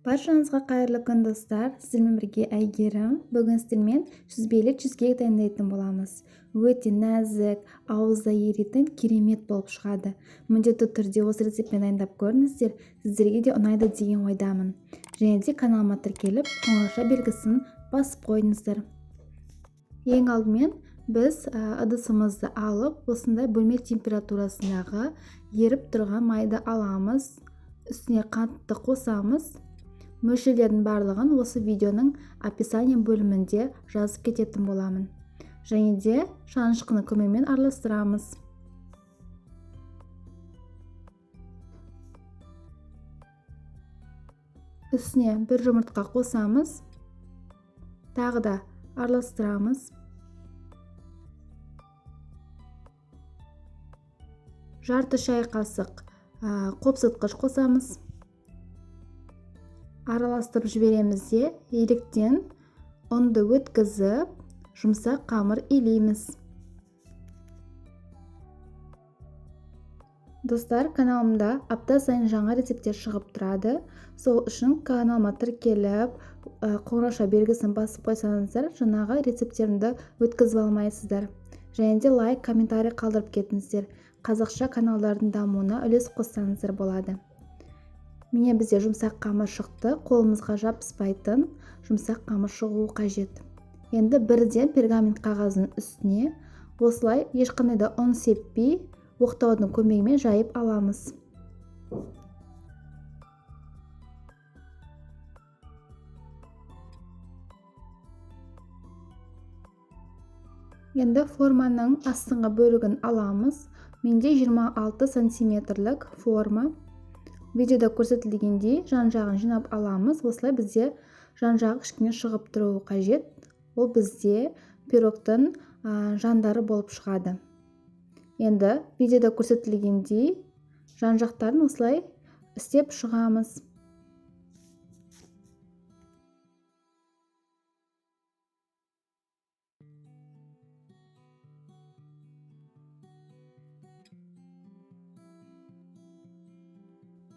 Баршаңызға қайырлы күн, достар! Сіздермен бірге Әйгерім. Бүгін сіздермен сүзбелі чизкейк дайындайтын боламыз. Өте нәзік, ауызда еритін керемет болып шығады. Міндетті түрде осы рецептпен дайындап көріңіздер, сіздерге де ұнайды деген ойдамын. Және де каналыма тіркеліп, қоңырауша белгісін басып қойыңыздар. Ең алдымен біз ыдысымызды алып, осындай бөлме температурасындағы еріп тұрған майды аламыз. Үстіне қантты қосамыз. Мөлшерлердің барлығын осы видеоның описание бөлімінде жазып кететін боламын. Және де шанышқының көмегімен араластырамыз. Үстіне бір жұмыртқа қосамыз. Тағы да араластырамыз. Жарты шай қасық қопсытқыш қосамыз. Араластырып жібереміз де, електен ұнды өткізіп, жұмсақ қамыр илейміз. Достар, каналымда апта сайын жаңа рецепттер шығып тұрады. Сол үшін каналыма тіркеліп, қоңырауша белгісін басып қойсаңыздар, жаңағы рецепттерімді өткізіп алмайсыздар. Және де лайк, комментарий қалдырып кетіңіздер. Қазақша каналдардың дамуына үлес қоссаңыздар болады. Міне бізде жұмсақ қамыр шықты, қолымызға жабыспайтын жұмсақ қамыр шығуы қажет. Енді бірден пергамент қағазының үстіне осылай ешқандай да ұн сеппей, оқтаудың көмегімен жайып аламыз. Енді форманың астыңғы бөлігін аламыз. Менде 26 сантиметрлік форма. Видеода көрсетілгендей жан-жағын жинап аламыз. Осылай бізде жан-жағы кішкене шығып тұруы қажет. Ол бізде пирогтың жандары болып шығады. Енді видеода көрсетілгендей жан-жақтарын осылай істеп шығамыз.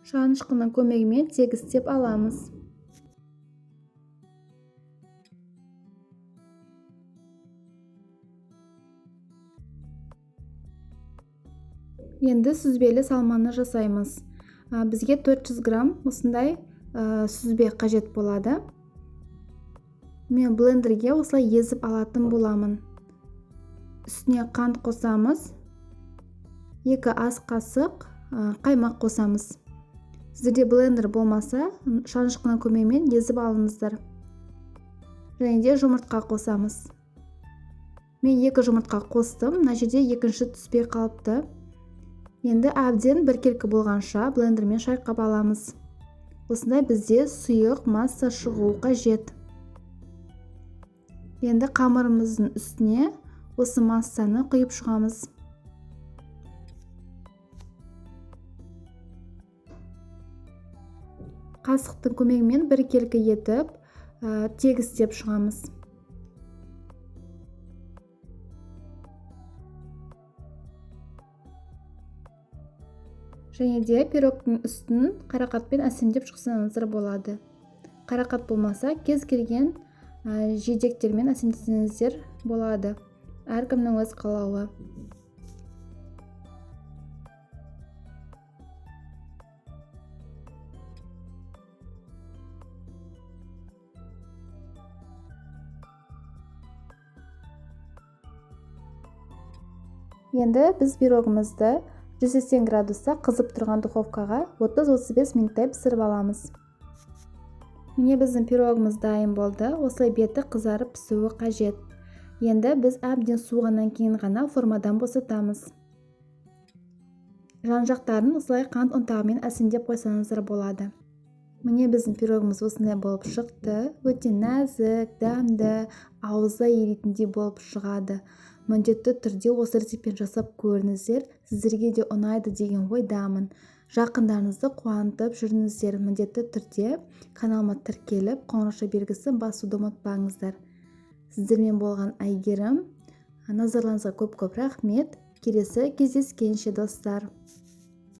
Шанышқының көмегімен тегістеп аламыз. Енді сүзбелі салманы жасаймыз. Бізге 400 грамм осындай сүзбе қажет болады. Мен блендерге осылай езіп алатын боламын. Үстіне қант қосамыз. 2 ас қасық қаймақ қосамыз. Сіздерде блендер болмаса, шанышқының көмегімен езіп алыңыздар. Және де жұмыртқа қосамыз. Мен 2 жұмыртқа қостым, мына жерде екінші түспей қалыпты. Енді әбден біркелкі болғанша блендермен шайқап аламыз. Осындай бізде сұйық масса шығуы қажет. Енді қамырымыздың үстіне осы массаны құйып шығамыз. Қасықтың көмегімен біркелкі етіп, тегістеп шығамыз. Және де пирогтың үстін қарақатпен әсемдеп шықсаңыздар болады. Қарақат болмаса, кез келген жидектермен әсемдесеңіздер болады. Әркімнің өз қалауы. Енді біз пирогымызды 180 градуста қызып тұрған духовкаға 30-35 минуттай пісіріп аламыз. Міне біздің пирогымыз дайын болды. Осылай беті қызарып пісуі қажет. Енді біз әбден суығаннан кейін ғана формадан босатамыз. Жан-жақтарын осылай қант ұнтағымен әсемдеп қойсаңыздар болады. Міне біздің пирогымыз осындай болып шықты. Өте нәзік, дәмді, ауызда еритіндей болып шығады. Міндетті түрде осы рецептпен жасап көріңіздер, сіздерге де ұнайды деген ойдамын. Жақындарыңызды қуантып жүріңіздер. Міндетті түрде каналыма тіркеліп, қоңырауша белгісін басуды ұмытпаңыздар. Сіздермен болған Әйгерім. Назарларыңызға көп-көп рахмет. Келесі кездескенше, достар.